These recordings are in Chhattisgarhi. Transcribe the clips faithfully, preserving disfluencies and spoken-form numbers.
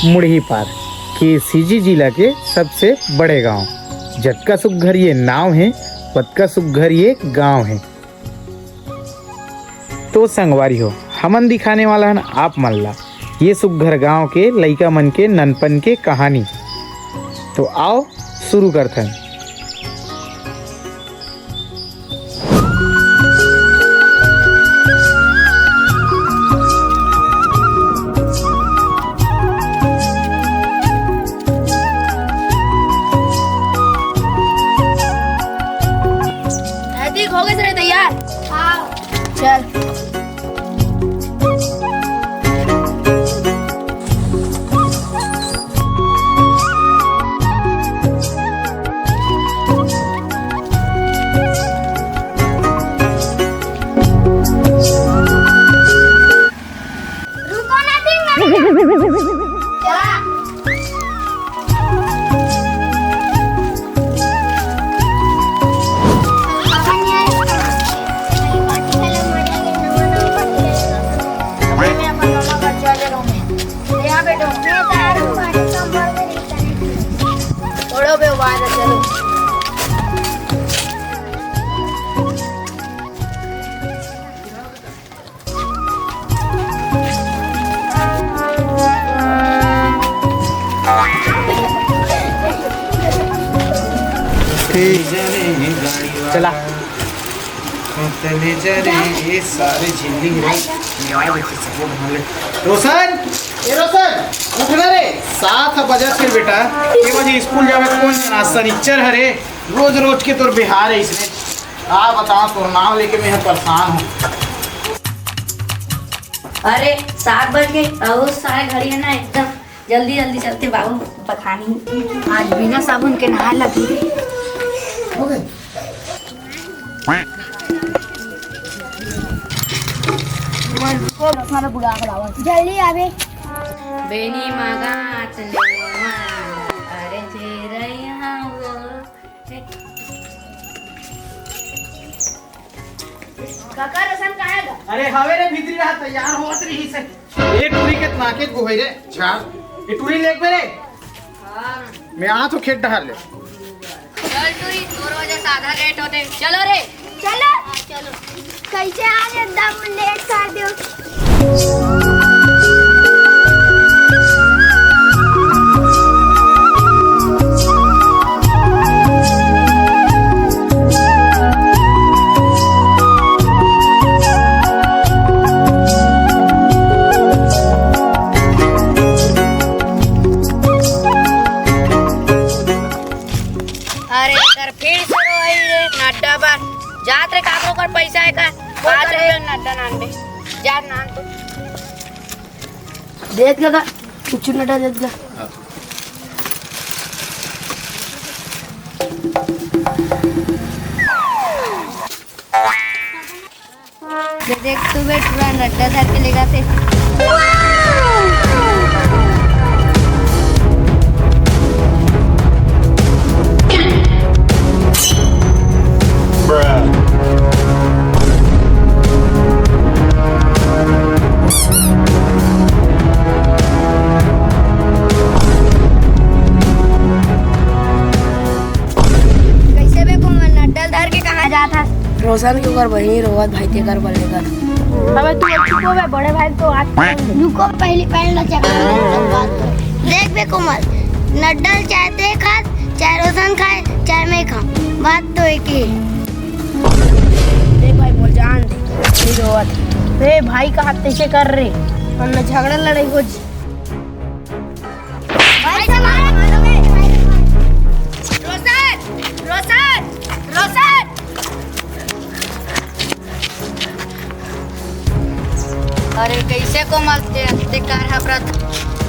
मुड़ही पार, केसीजी जिला के सबसे बड़े गांव। जतका सुग्घर ये नाव हे, ओतका सुग्घर ये गांव हे। तो संगवारी हो, हमन दिखाने वाला हन आप मन ला ये सुग्घर गांव के लइका मन के ननपन के कहानी। तो आओ, शुरू करथन। नजदीक हो गए रे तैयार। हाँ। चल। रुको ना, तीन मिनट। क्या? छोड़ो बे, बाहर चलो। चला। रोशन, ए रोशन, उठ ना रे, सात बजत हे बेटा। के बजे स्कूल जावे, कोन जना? शनिचर हरे, रोज रोज के तोर बिहार हे इसने। का बताओ, तोर नाम लेके मैं परेशान हूँ। अरे, सात बज गए, अउ सारे घड़ी हे ना, एकदम जल्दी जल्दी चलते बाबू, पखानी। आज बिना साबुन के नहाए लगी। जल्दी आवे। बेनी मागा आतले मांडा, अरे जे रही हाँ वो। काका, रोशन कहाँ हे गा? अरे हवे रे, भीतरी रहा, तैयार होत रही से। ए टूरी के नाके गोहई रे, झाड़। ए टूरी लेके रे। हाँ। मैं आ तो खेत डहर ले। चल टूरी, तोर वजह से आधा लेट होते। चलो रे। चलो। हाँ, चलो। कैसे आज एकदम लेट कर दो? अरे, एकर फिर शुरू होई रे, नड्डा बर। जात रे, काकरो कर पैसा हे का? पाँच रुपया नड्डा नान दे। जा नान तो। देत गा, कुछ नड्डा देत गा। ये देख तू बे, टूरा नड्डा धर के लेगा थे। कैसे बे कोमल, नड्डा ल धर के कहाँ जात हस? रोशन के ओकर बहिनी रोवत भाई, तेकर बर लेकर। अबे तू चुप हो बे, बड़े भाई तो आज रुको, पहली पहल ना चला, सब बात कर। देख बे कोमल, नड्डा ल चाहे ते खा, चाहे रोशन खाए, चाहे मैं खा, बात तो एक ही। देख भाई, मोर जान दे, नहीं रोवत। रे भाई का हाथ कैसे कर रे? वरना झगड़ा लड़ाई हो जी। भाई से मारो, मारो बे। रोशन, रोशन, रोशन। अरे कैसे कोमल ते, ते कार हफरत?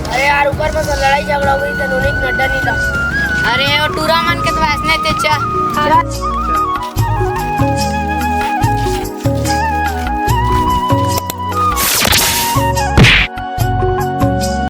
अरे यार, ऊपर में तो लड़ाई झगड़ा हो गई, तो नूनी के नड्डा नहीं था। अरे वो टूरा मन के तो वैसने ते चा।